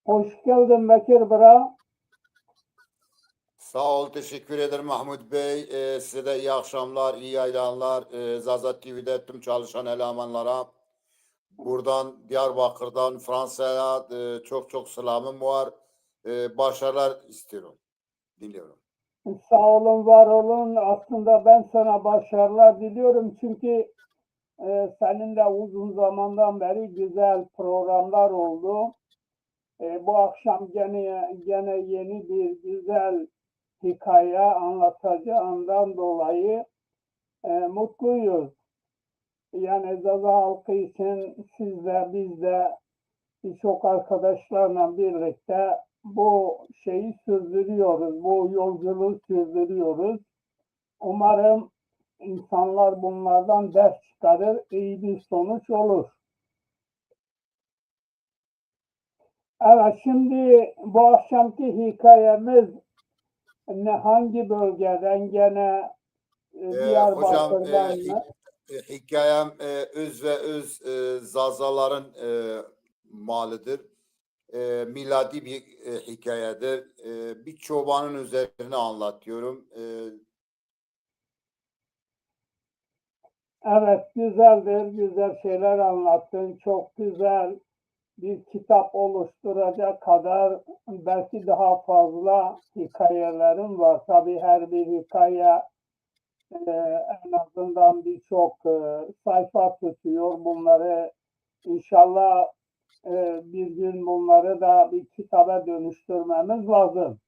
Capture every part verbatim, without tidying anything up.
Hoş geldin Bekir bira. Sağ ol, teşekkür ederim Mahmut Bey. Ee, size de iyi akşamlar, iyi yaylanlar. Ee, Zaza T V'de tüm çalışan elemanlara buradan Diyarbakır'dan Fransa'ya e, çok çok selamım var. Ee, başarılar istiyorum. Dinliyorum. Sağ olun, var olun. Aslında ben sana başarılar diliyorum. Çünkü e, seninle uzun zamandan beri güzel programlar oldu. E, bu akşam gene gene yeni bir güzel hikaye anlatacağından dolayı e, mutluyuz. Yani Zaza halkı için siz de biz de birçok arkadaşlarla birlikte bu şeyi sürdürüyoruz, bu yolculuğu sürdürüyoruz. Umarım insanlar bunlardan ders çıkarır, iyi bir sonuç olur. Evet, şimdi bu akşamki hikayemiz ne, hangi bölgeden gene e, Ee, hocam, e, Diyarbakır'dan hi- mı? e, hikayem e, öz ve öz e, Zazaların e, malıdır. E, miladi bir e, hikayedir. E, bir çobanın üzerine anlatıyorum. E, Evet, güzeldir, güzel şeyler anlattın, çok güzel. Bir kitap oluşturacak kadar belki daha fazla hikayelerim var. Tabii her bir hikaye e, en azından birçok e, sayfa tutuyor. Bunları inşallah e, bir gün bunları da bir kitaba dönüştürmemiz lazım.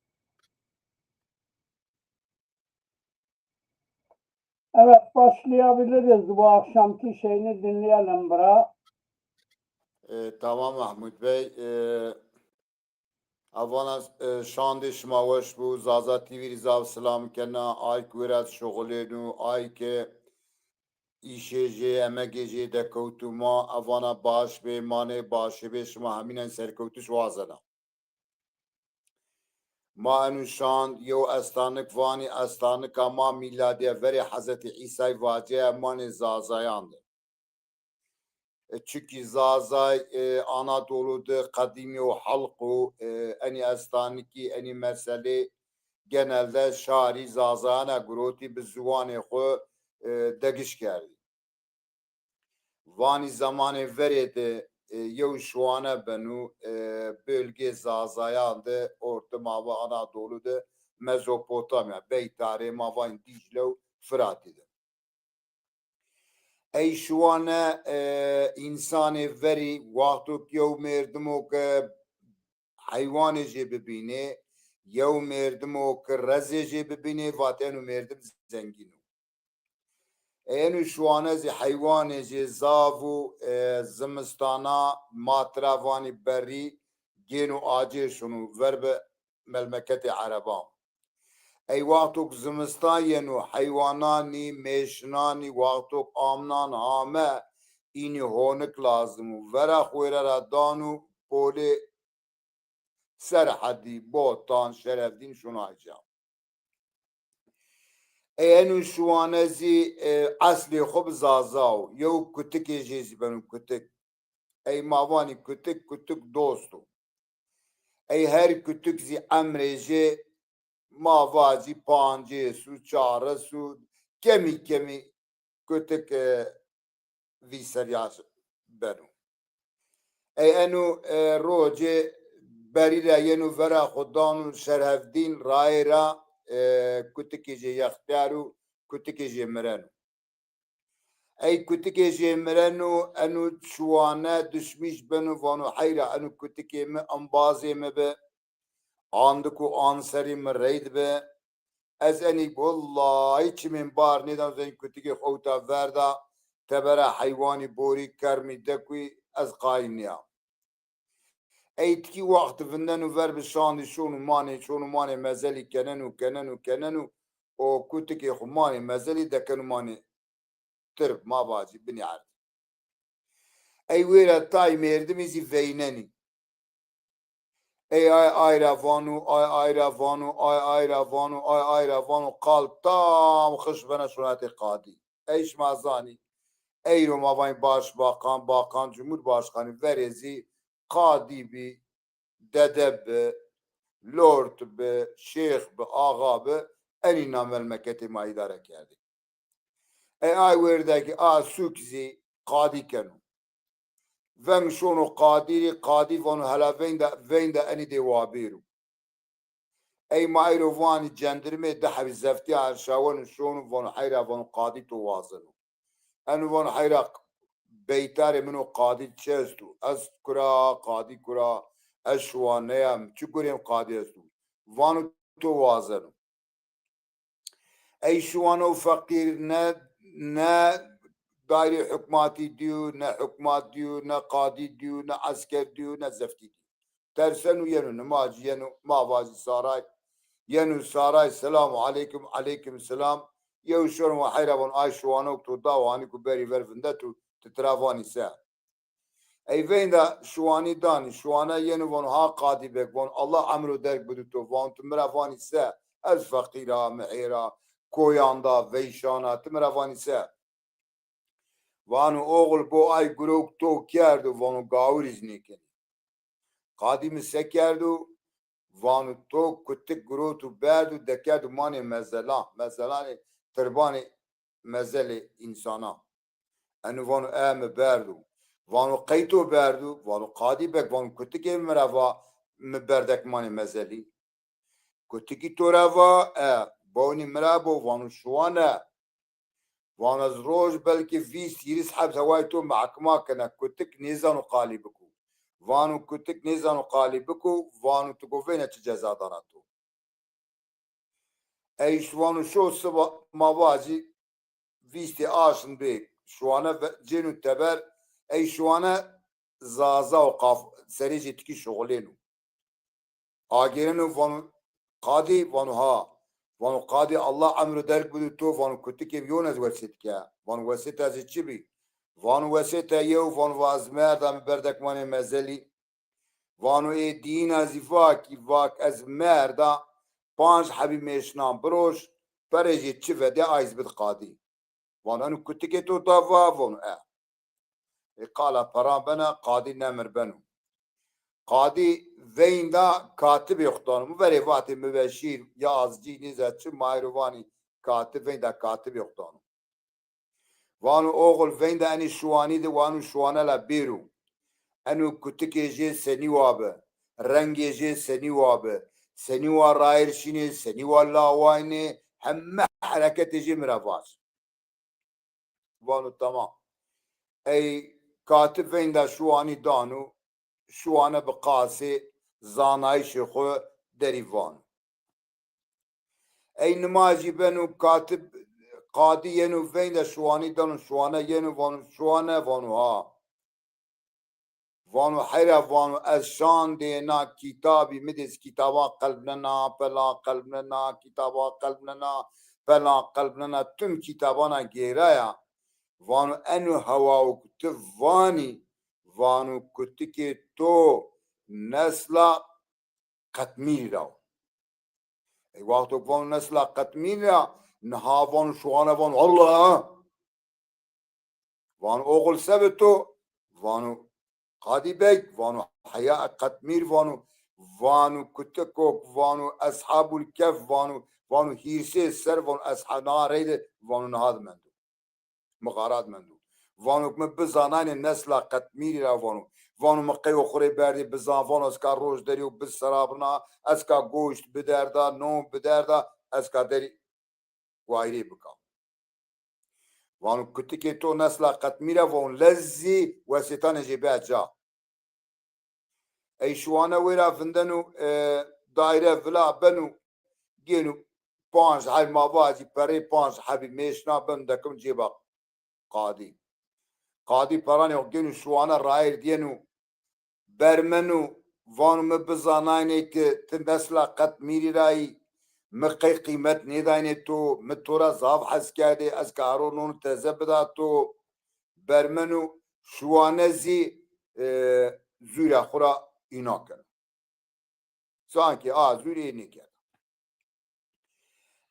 Evet, başlayabiliriz. Bu akşamki şeyini dinleyelim bura. E, tamam Mahmut Bey. E, Avana e, şandê şima weş bû. Zaza T V rî zaf silam kena. Ay ki wêra şuxulênû, ay ki îşê jê, emegê jê dekewtû ma. Avana baş bê, manê başê bê. Şima hemînen serkewtiş wazena. Ma enu şand yew estanik vanî, estanika ma mîladîye verê Hezretî Îsay vaceya manê Zazayan de. E, çunkî Zazay e, Anadolu de qedîm yew halq o, e, enî estanikî, enî meselê genelde şarî Zazayan a girotî bi ziwanê xwu e, degiş kerdî. Vanî zemanê verê de e, yew şiwane beno, e, bölgê Zazayan de ortim ava Anadolu de Mezopotamya, beytarê ma vanî Dîcle û Firatî de. Ey şiwane e, însanê verî wexto ke yew mêrdimo ke heywanê jê bibînê, yew mêrdimo ke rezê jê bibînê, vatê eno mêrdim zengîn o. Ê eno şiwane zî heywanê jê zaf û e, zimistana ma tira vanî berrî gêno acê şono ver bi melmeketê ereban. Ey wexto ke zimistan yeno heywananî, mêşinanî wexto ke amnan hame înî honik lazim o. Vera xwêre ra dano polê Serhedî, Botan, Şerefdîn şono aca. Ey eno şiwane zî e, eslê xwu bi Zaza o. Yew kutikê jê zî beno kutik. Ey ma vanî kutik, kutik dost o. Ey her kutik zî emrê jê ma vacî pancês û çaris û kemî kemî kutik e, vî serîya beno. Ey eno e, rocê berî ra yeno vera xwu dano Şerhevdîn rayê ra e, kutikê jê yextiyar û kutikê jê mireno. Ey kutikê jê mireno, eno çiwane duşmîş beno, vano heyra eno kutikê mi embazê mi bi, andik û anserî mi reyd bi. Ez enî wellahî çimên bar nêdan, ez enî kutikê xwu ewta verda, tebera heywanî borî kermî dekuyî, ez qayîl nîya. Ey tikî wext vindeno ver bi şandî şono manê, şono manê mezelî keneno, keneno, keneno û kutikê xwu manê mezelî dekeno manê tirb, ma vacî binî erd. Ey wêra tay mêrdimî zî veynenî. Ey ay ay ra vano, ay ay ra vano, ay ay ra vano, ay ay ra vano, qal tam xiş bena şonatê qadî. Ey şima zanî, eyro ma vanî başbakan, bakan, cumhurbaşkanî verê zî qadî bî, dede bi, lord bi, şêx bi, axa bi, enî na memleketê ma îdare kerdê. Ey ay wêrdekî a sûk zî qadî keno. Veng şono qadî rê, qadî vano hela veynda, veynda enî dê wa bêro. Ey ma eyro vanî cendirmê, di hebî zeftîya erşaweno şono, vano heyra, vano qadî to wazeno. Eno vano heyra, beytarê min o qadî çi esto? Ez kura, qadî kura, ez şiwaneya, mi çi gurêm qadî esto? Vano to wazeno. Ey şiwano feqîr ne, ne daîrê hukmatî dîyo, ne hukmat dîyo, ne qadî dîyo, ne esker dîyo, ne zeftî dîyo. Terseno yeno nimacî, yeno ma vajî saray. Yeno saray, selamu aleykum, aleykum selam. Yew şono wa heyra vano ay şiwano to da, wanî ku berî ver vindeto, ti tira vanî se? Ey veynda şiwanî danî, şiwane yeno vano ha qadî beg, vano Allah emro derg bido to, vano ti mi ra vanî se? Ez feqîr a, mihêr a, koyan da, veyşan a, ti mi ra vanî se? Vano oxil bo ay gurok to kerdo, vano gawirî zî nêkenî. Qadî mi se kerdo? Vano to kutik girot û berdo, dekerdo manê mezelan, mezelanê tirbanê mezelê însanan. Eno vano e, mi berdo. Vano qey to berdo? Vano qadî beg, vano kutikê mi ra va mi berdek manê mezelî. Kutikî to ra va? E. Bewnî mi ra bo? Vano şiwane. Vano ez roj belkî vîst hîris heb hewayê to mehkima kena, kutik nêzano qalî biko. Vano kutik nêzano qalî biko, vano ti go veyna çi ceza dana to? Ey şiwano şo siba ma vacî vîstê aşm bê, şiwane ve-, cêno teber, ey şiwane zaza û qaf-, serê jê tikî şuxulêno. Agêreno vano qadî, vano ha. Vano qadî Allah emro derg bido to, vano kutikê mi yon ez wesêt ke. Vano wesêta ez ê çi bî? Vano wesêta yew, vano va ez merda, mi berdek manê mezelî. Vano ê dîna zî va kî, va ez merda, panc hebî mêşnan biroj, perê jê çi vedê ay zî bid qadî. Vano eno kutikê to da va? Vano e. Ê qala peran bena, qadî nemir beno. Qadî veynda katibê xo dano. Mi verê vatê mibeşîr, yazcî, nêza çi, ma eyro vanî katib, veynda katibê xo dano. Vano oxil veynda enê şiwanî de, vano şiwane la bêro. Eno kutikê jê senî wa bi, rengê jê senî wa bi, senî wa rayîr şînê, senî wa lawayne, heme hereketê jê mi ra vaj. Vano tamam. Ey katib veynda şiwanî dano, şiwane bi qasê zanayîşê xo derî vano. Ey nimajî beno, katib, qadî yeno veynda şiwanî dano, şiwane yeno vano şiwane, vano ha. Vano heyra, vano ez şandê na kitabî, mi dê zî kitaban qelbnena, pelan qelbnena, kitaban qelbnena, pelan qelbnena, tim kitabana gêraya. Vano eno hewawo ku ti vanî, vano kutikê to nesla qetmîrî ra wo. Ey wexto ki vano nesla qetmîrî ra, niha vano şiwane vano Allah. Vano oxil se bi to? Vano qadî beg, vano heya qetmîr, vano, vano kutikok, vano eshabul kef, vano, vano hîrsê ser, vano esha-, niha reyde, vano niha di mendo. Mi xarat mendo. Vano mi bizanayne nesla qetmîrî ra vano. Vano mi qey oxirê berdê bizan, vano ez ka roj derî û biserabina, ez ka goşt biderda, non biderda, ez ka derî wayirê bika. Vano kutikê to nesla qetmîr a, vano lez zî wesêtanê jê bea ca. Ey şiwane wêra vindeno, e, daîre vila beno, gêno panc heb ma vacî perê panc hebî mêşna beno dekim cêba qadî. Qadî peranê xo gêno şiwane rayîr dîyeno, bermeno, vano mi bizanayne ki ti nesla qetmîrî ra yî, mi qey qîmet nêdayne to, mi to ra zaf hes kerdê, ez ka hero non teze bida to, bermeno, şiwane zî, e, zûrê xo ra îna keno. Sankî a zûrê nêkerda.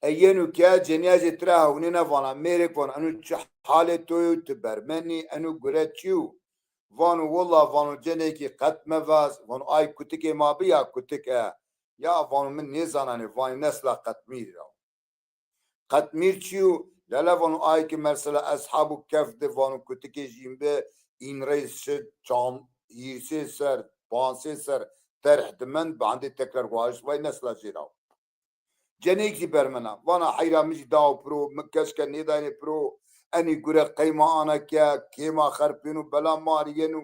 E yeno ke cenîya jê tira hewnêna vana mêrik, vano eno çi halê to yo, ti bermenî, eno gure çi yo? Vano, willa, vano, cenekî qet mevaz, vano, ay kutikê ma bi ya kutik e. Ya, vano, mi nêzananê, vanê nesla Qetmîr ra. Qetmîr çi yo? Lele, vano, ay ki mesela Eshabû Kehf de, vano, kutikê jîn bi, în rey şi çan, hîrsê ser, pansê ser terh di mend, bandê tekrar waşt, vay nesla jê ra. Cenêk zî bermena. Vana heyra mi zî dawo piro, mi keşke nêdaynê piro. Enî gure qey ma ana ke, kê ma xerpêno, bela ma rî yeno.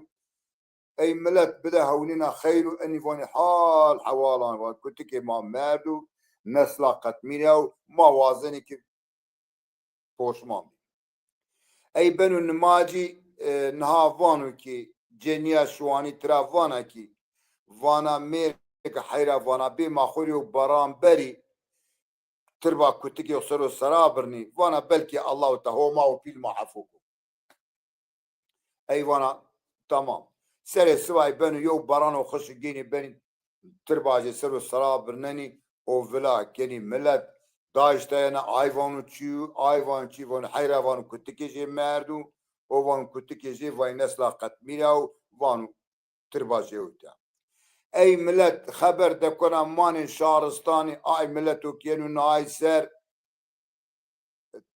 Ey milet bide hewnêna xeyr û enî vanê hal hewalan va kutikê ma merdo, nesla Qetmîr ew, ma wazenê ki poşman bî. Ey beno nimacî, e, niha vano ki cenîya şiwanî tira vana ki, vana mêrg heyra vana bê ma xo rê yew beran berî, tirba kutikê xo ser o sera birnî, vana belkî Allahu Te Homa û pîl ma efo ko. Ey vana tamam. Serê sibay beno yew berano xişi gênî benî tirbacê ser o sera birnenî o vila kenî milet daştayena ay vano çî, ay vano çî, vano heyra vano kutikê jê merdo, o vano kutikê jê vay nesla Qetmîr ew, vano tirbacê ewta. Ey milet xeber dekona manê şaristanî, ay mileto kêno nay ser,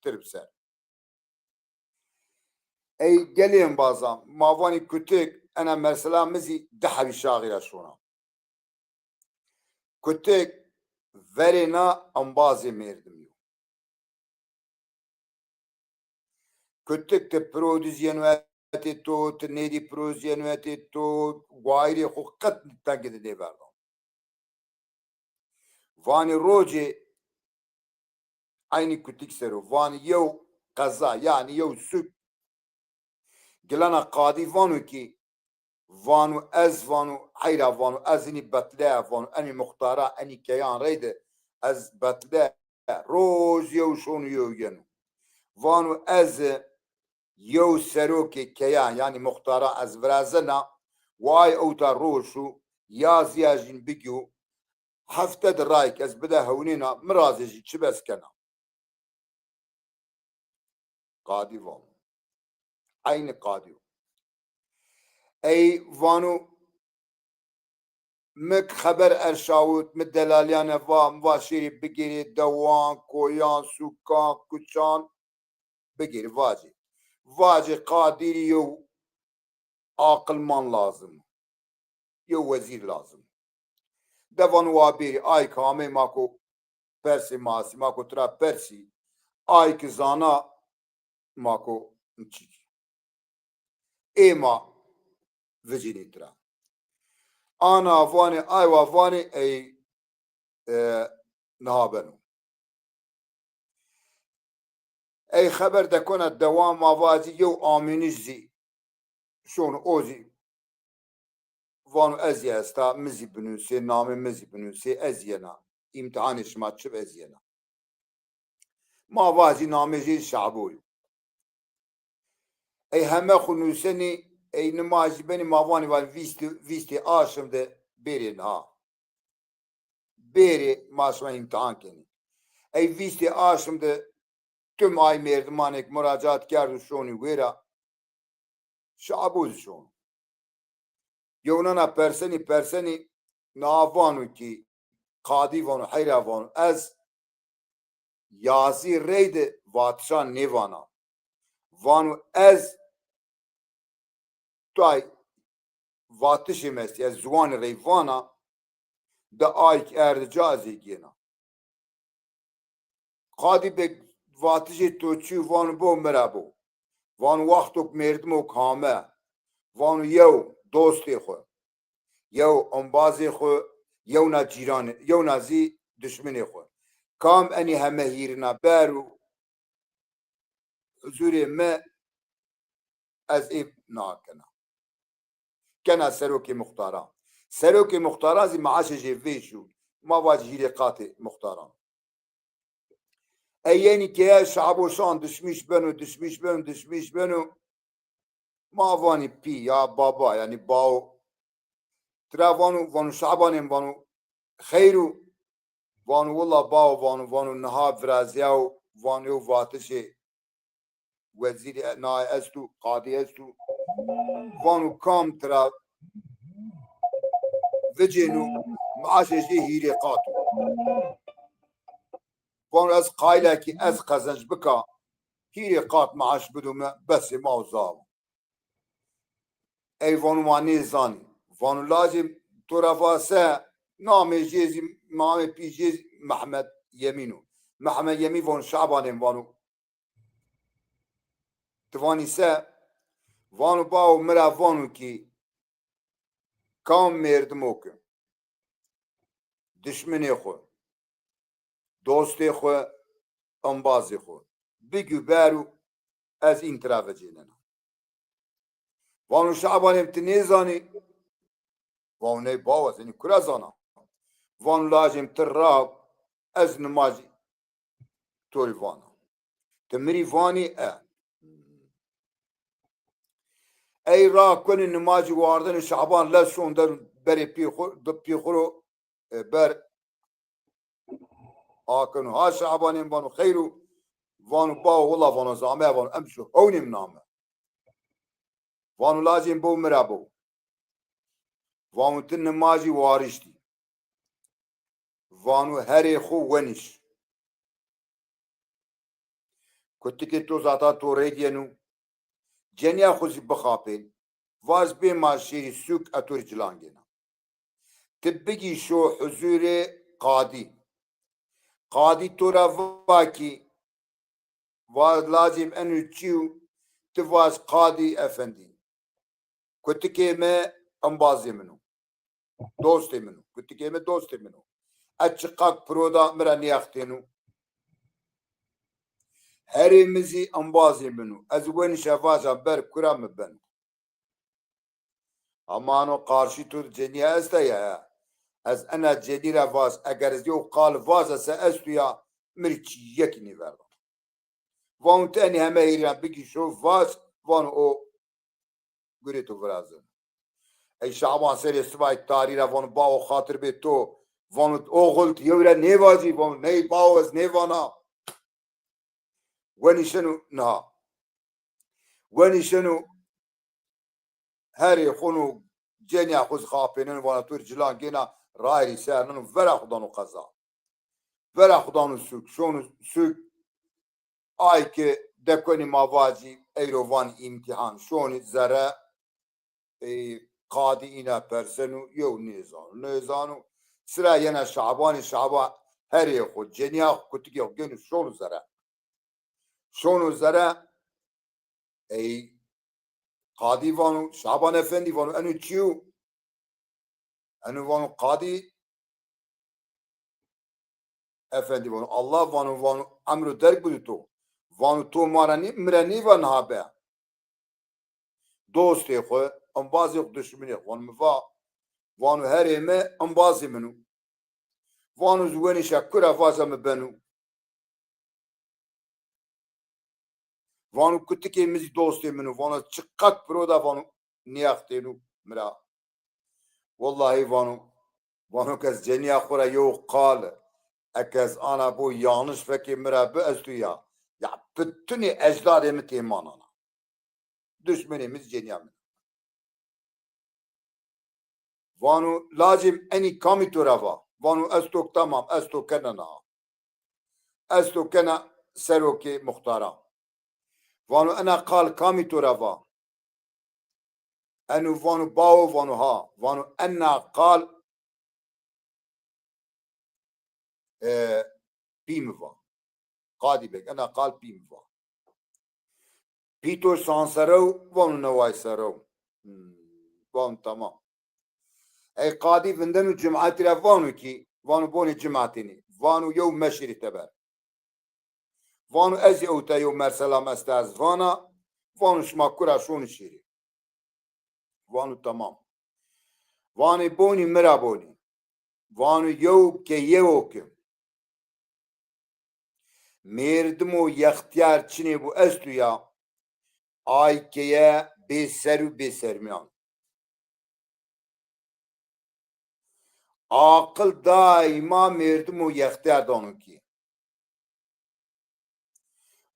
tirb ser. Ey gelê embazan, ma vanî kutik, ena mesela mi zî di hebî şaxî ra şona. Kutik verêna embazê mêrdim yo. Kutik ti piro dizîyeno hetê to, ti nêdî piro zîyeno hetê to, wayîrê xo qet tengê de nêverdan. Vanê rocê eynî kutik ser o. Vanê yew qeza, yanî yew suk. Gilana qadî vano ki, vano ez, vano heyra, vano ez enî betle, vano enî muxtara, enî keyan reyde ez betle, roj yew şono yew yeno. Vano ez yew serokê keyan, yanî muxtara ez virazena, way ewta roj û yazîya jîn bigîyo, hefte di rayk ez bide hewnêna, mi razê jî çi bes kena. Qadî vano. Eynî qadî yo. Ey vano, mi xeber erşawit, mi delalîyane va, mi va şêrê bigêrê dewan, koyan, sûkan, kuçan, bigêrê, vacê. Vacê qadî rî yew aqilman lazim. Yew wezîr lazim. De vano wa bêrî, ay ki amey ma ko persê ma sî, ma ko tira persî, ay ki zana ma ko çî kî. Ê ma vicinî tira. Ana vanê, ay wa vanê, ey, e, niha beno. Ey xeber dekona dewan, ma vacî yew amîniş zî şono o zî vano ez zî esta, mi zî binusê, namê mi zî binusê, ez yena. Îmtîhanê şima çi bi, ez yena. Ma vacî namê jê Şabo yo. Ey heme xwu nusenî, ey nimajî benî, ma vanî, vanî vîstî, vîstî aşm de bêrê niha. Bêrê ma şima îmtîhan kenî. Ey vîstê aşm de tim ay merdimanêk muracat kerdo şonî wêra. Şabo zî şono. Yewnena persenî, persenî, na vano ki, qadî vano, heyra vano, ez yazî reyde vatişan nêvana. Vano ez tay vatişê mi estî, ez ziwanê rey vana, de ayk erdî ca ez ê gêna. Qadî beg vatişê to çi yo? Vano bo mi ra bo. Vano wextok merdimok hame, vano yew dostê xwu, yew embazê xwu, yewna cîranê, yewna zî dişminê xwu. Kam enî heme hîrina bero huzurê mi, ez ê nakena. Kena serokê muxtaran. Serokê muxtaran zî maaşê jê vêş o. Ma vacî hîrê qatê muxtaran. Ey yenî keye Şabo şan dişmîş beno, dişmîş beno, dişmîş beno. Ma vanî pî ya baba, yanî bawo. Tira vano, vano Şabanê mi, vano xeyr o? Vano willa bawo, vano, vano niha virazîyawo, vano yew vatişê wezîrî, e, naye esto, qadî esto. Vano kam tira vicêno, maaşê jê hîrê qat o. Vano ez qayîl a kî ez qezenc bika, hîrê qat maaş bido mi, besê ma û za o. Ey vano ma nêzanî. Vano lacê to ra va se, namê jê zî, namê pî jê zî Mehmed Yemîn o. Mehmed Yemîn vano Şabanê mi, vano ti vanî se? Vano bawo mi ra vano kî kam mêrdimo ki dişminê xwu, dostê xwu, embazê xwu bigî ber û ez în tira vecênena. Vano Şabanê mi ti nêzanî? Vano ney bawo, ez enî kura zana? Vano lacê mi ti ra ez nimajî to rê vana. Ti mi rî vanî e. Ey ra kunê nimajî wardene Şaban lez şon der berê pî xwu, di pî xwu ro, e, ber akeno. Ha Şabanê mi vano xeyr o? Vano bawo wila vano zame vano em şo hewnê mi name. Vano lacê mi bo mi ra bo. Vano ti nimajî wariştî. Vano herê xwu wenîş. Kutikê to zata to rêdîyeno. Cenîya xwu zî bixapên. Vaz bê ma şêrî sûk ez to rê cilan gêna. Ti bigî şo huzurê qadî. Qadî to ra va kî, va lacê mi eno çî yo, ti vaz qadî efendî. Kutikê mi embazê min o. Dostê min o. Kutikê mi dostê min o. Ez çiqak piro da mi ra nêextêno. Herê mi zî embazê min o. Ez wenişa vaja ber kura mi beno. Ama ano qarşî to de cenîya esta ya, ya. Ez ena cenî ra vaz, eger ez yew qal vaza se esto ya, mi rê çîyekî nêverda. Vano ti enî heme hîrî ra bigî şo vaz, vano o gurê to virazeno. Ey Şaban serê sibay tarî ra vano bawo xatir bê to, vano oxil ti yew ra nêvacî? Vano ney bawo ez nêvana. Wenîşeno niha. Wenîşeno herê xwu no, cenîya xwu zî xapêneno, vana to rê cilan gêna, rayîrî ser neno, vera xwu dano qeza. Vera xwu dano sûk, şono sûk. Ay ke dekonî ma vacî eyro vanî îmtîhan, şonî zere, ey, qadî îna perseno, yew nêzano, nêzano. Sira yena Şabanî, Şaban herê xwu, cenîya xwu, kutikê xwu gêno şono zere. Şono zere, ey, qadî vano, Şaban Efendî vano, eno çi yo? Eno vano, qadî Efendî vano, Allah vano, vano, emro derg bido to. Vano, to ma ra nî, mi ra nîva niha be. Dostê xwu, embazê xwu, duşminê xwu. Vano, mi va, vano, herê mi, embazê min o. Vano, zî wenişa kura vaza mi beno. Vano, kutikê mi zî dostê min o. Vano, çiqak piro da, vano, nêextêno mi ra. Wellahî vano, vano ke ez cenîya xwu ra yew qal, eke ez ana bo yanlış fekê mi ra bi esto ya. Ya, pitunê ecdadê mi têmanana. Duşmenê mi zî cenîya min. Vano, lacê mi enî kamî to ra va? Vano, ez to tamam, ez to kena na. Ez to kena serokê muxtaran. Vano, ena qal kamî to ra va? Eno vano, bawo, vano ha. Vano, ena qal e, pî mi va. Qadî Beg, ena qal pî mi va. Pî to şan sere o? Vano, neway sere o. Hmm, vano, tamam. Ey qadî vindeno cimatî ra vano kî, vano, bonê cimatênî. Vano, yew meşirî teber. Vano, ez zî ewta yew merselam esta ez vana. Vano, şima kura şonî şêrê. Vano, tamam. Vanê, bonî mi ra bonî. Vano, yew ke yewo ke mêrdimo yextîyar çinê bo esto ya, ay keye bê ser û bê sermîyan. Aqil daîma mêrdimo yextîyar dano kî.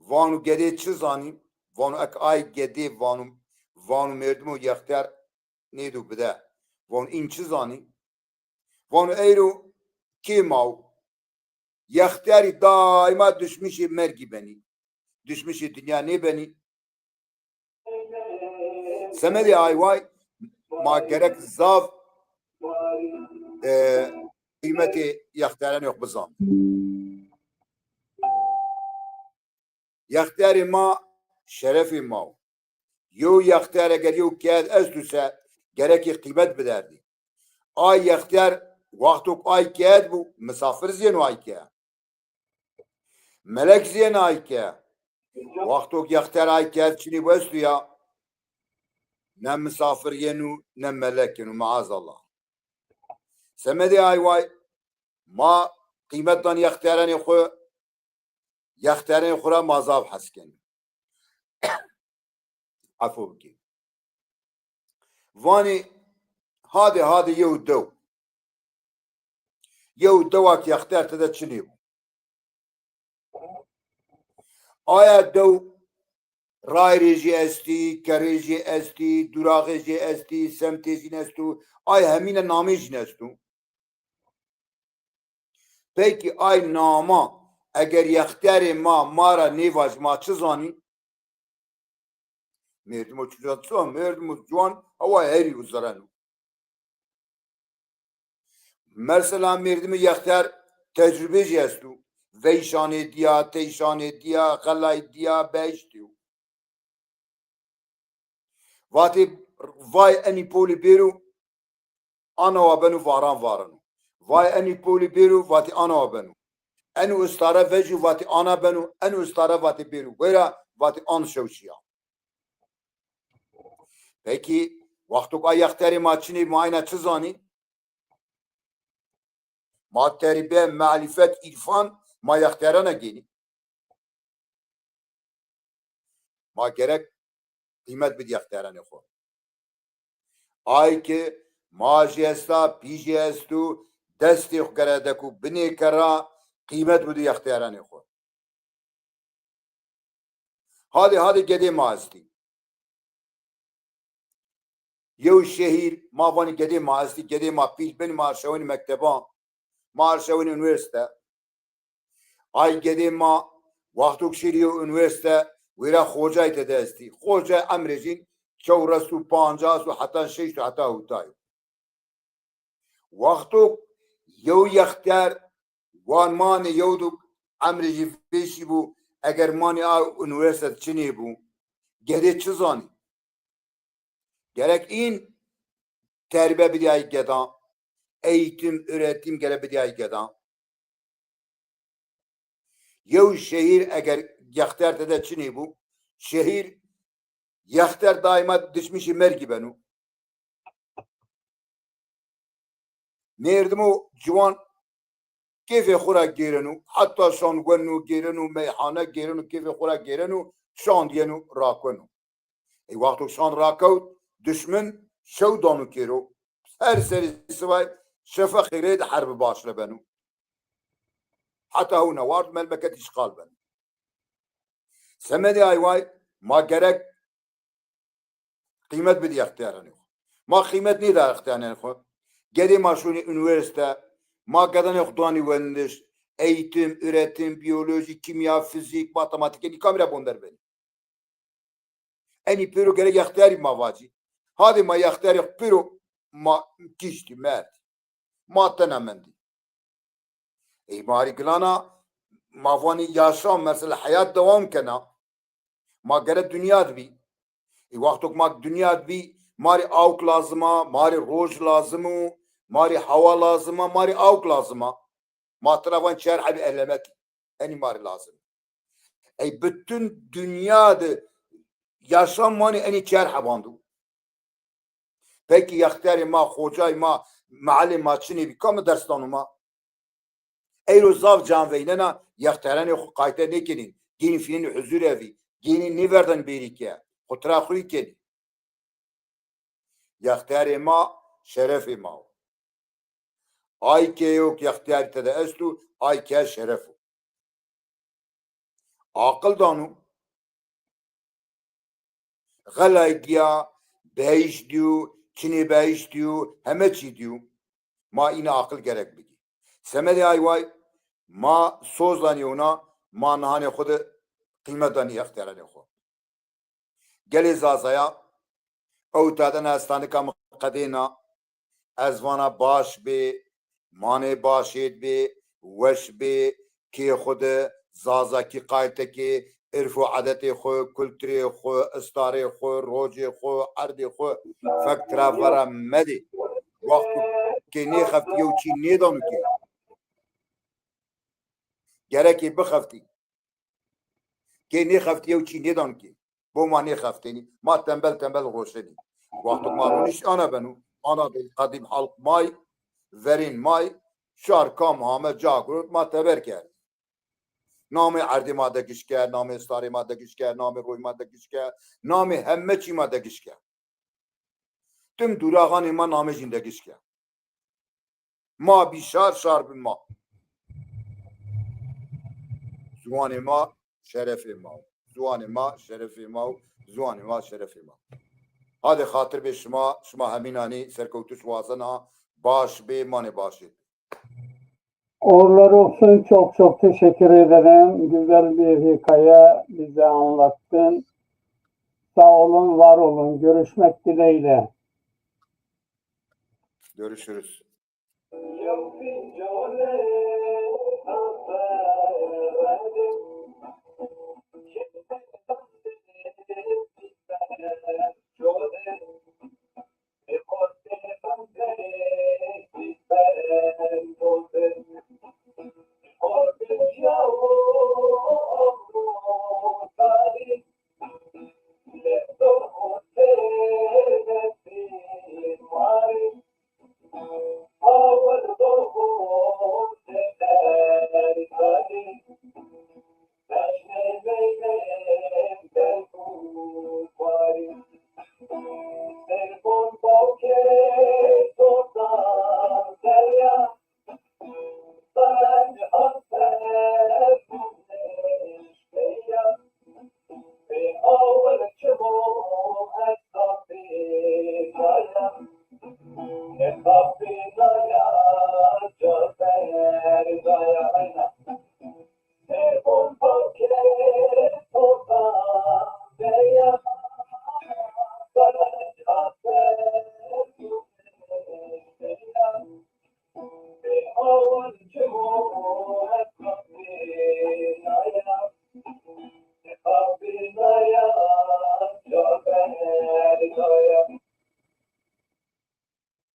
Vano, gedê çi zanî? Vano, ek ay gedê, vano, Vano merdimo yextiyar nêdo bide. Vano în çi zanî? Vano eyro kê ma o? Yextiyarî daîma duşmîşê mergî benî. Duşmîşê dinya nêbenî. Semedê ay way ma gerek zaf, e, qîmetê yextiyaranê xo bizan. Yextiyarê ma şerefê ma o. Yew yextiyar eger yew keyed esto se, gerekê qîmet biderdî. Ay yextiyar, wexto ke ay keyed bo, misafir zî yeno ay keye. Melek zî yeno ay keye. Wexto ke yextiyar ay keyed çinê bo esto ya, ne misafir yeno, ne melek yeno, maazallah. Semedê ay way, ma qîmet dan yextiyaranê xo, yextiyaranê xo ra ma zaf hes kenî. Efo bikê. Vanê hadê hadê yew dew. Yew dewa ke yextiyar tede çinê bo. Aya dew rayirê jî estî, kerrê jî estî, duraxê jî estî, semtê jîn esto, ay hemîne namê jîn esto. Pekî ay nama eger yextiyarê ma ma ra nêvaj ma çi zanî? Merdimo çica çi zan, merdimo ciwan hewa herî uzereno. Mesela merdimê yextiyar tecrube jî esto. Veyşanê dîya, teyşanê dîya, xelay dîya, behiştî yo. Vatê vay enî polî bêro, ana wa beno varan vareno. Vay enî polî bêro, vatê ana wa beno. Eno istare vejî, vatê ana beno. Eno istare vatê bêro wera, vatê an şew şiya. Pekî, wexto ke a yextiyarê ma çinê, ma ayna çi zanî? Ma terbiye, marîfet, îrfan ma yextiyarana gênî. Ma gerek qîmet bidî yextiyaranê xo. Ay ke ma jî esta, pî jî esto, destê xo gere deko binê kerra, qîmet bidî yextiyaranê xo. Hadê hadê gedê ma estî. Yew şehîr, ma vanî gedê ma estî, gedê ma pîl benî, ma arşewenî mekteba, ma arşewenî unîversîte. Ay gedê ma wexto ke şêrî yew unîversîte, wêra xocay tede estî. Xocay emrê jîn çewres û pancas û heta şeşt û heta hewta yo. Wexto yew yextiyar wan manê yew do emrê jî vêşî bo, eger manê a unîversîte çinê bo, gedê çi zanî? Gerek în terbiye bidî ay gedan, eğitim, öğretim gere bidî ay gedan. Yew şehîr eger yextiyar tede çinê bo, şehîr yextiyar daîma dişmîşê mergî beno. Mêrdimo ciwan kêfê xo ra gêreno, heta şan weno gêreno, meyhane gêreno, kêfê xo ra gêreno, şand yeno, rakweno. Ey wexto şan rakewt, dişmin şew dano kêro. Her serê sibay şefeqê rê de herbi başle beno. Heta hewna ward memleket îşxal beno. Semedê ay way ma gerek qîmet bidî extiyaranê xo. Ma qîmet nêda extiyaranê xo. Gedê ma şonê unîversîte, ma gedanê xo danî wendiş, eğitim, üretim, biyoloji, kimya, fizik, matematîk, enî kamî ra bonder benî? Enî pêro gerek yextiyarî ma vacî. Hadê ma yextiyarê xo pêro ma kiştî, merdî. Ma tena mendî. Ey ma rê gilana, ma vanî yaşam, mesela heyat devam kena. Ma gere dinya de bî. Ey wexto ke ma dinya de bî, ma rê awk lazim a, ma rê roj lazim o, ma rê hewa lazim a, ma rê awk lazim a. Ma tira van çer hebî elemet. Enî ma rê lazim. Ey bütün dinya de yaşam manê enî çer heban do. Pekî yextiyarê ma, xocay ma, mealê ma çinê bî, kam ders dano ma? Eyro zaf can veynena, yextiyaranê xo qayte nêkenîn, gênî fînenî huzur evî, gênî nêverdan bêrî ke, xo tira xo yî kenî. Yextiyarê ma şerefê ma o. Ay ke yew ke yextiyarî tede esto, ay ke şeref o. Aqil dano. Xelay dîya, Behîşt dîyo, çinê behîşt dîyo, heme çî dîyo. Ma îna aqil gerek bigî. Semedê ay way ma soz danî wina, ma nihanê xwu de qîmet danî extîyaranê xwu. Gelê Zazaya, ew tadena estanika mi qedêna, ez vana baş bê, manê başêd bê, weş bê, kê xwu de, zazakî qayte kê, irf û edetê xwu, kulturê xwu, istarê xwu, rocê xwu, erdê xwu, fek tira vera medê. Wexto kê nêxeftî yew çî nêdano kê. Gerekê bixeftî. Kê nêxeftî yew çî nêdan kê. Bo ma nêxeftênî. Ma tembel tembel roşenî. Wexto ma ronişt ana beno. Ana bê qedîm halk may, verên may, şar kam hame ca girot ma teber kerd. Namê erdê ma de giş kerd, namê starê ma de giş kerd, namê roy ma de giş kerd, namê heme çî ma de giş kerd. Tim duraxanê ma namê jîn de giş kerd. Ma bî şar, şar bi ma. Ziwanê ma şerefê ma. Ziwanê ma şerefê ma û ziwanê ma şerefê ma. Hadê xatir bê şima, şima hemînanî serkewtiş wazena, baş bê, manê başê. Uğurlar olsun, çok çok teşekkür ederim. Güzel bir hikaye bize anlattın. Sağ olun, var olun. Görüşmek dileğiyle. Görüşürüz.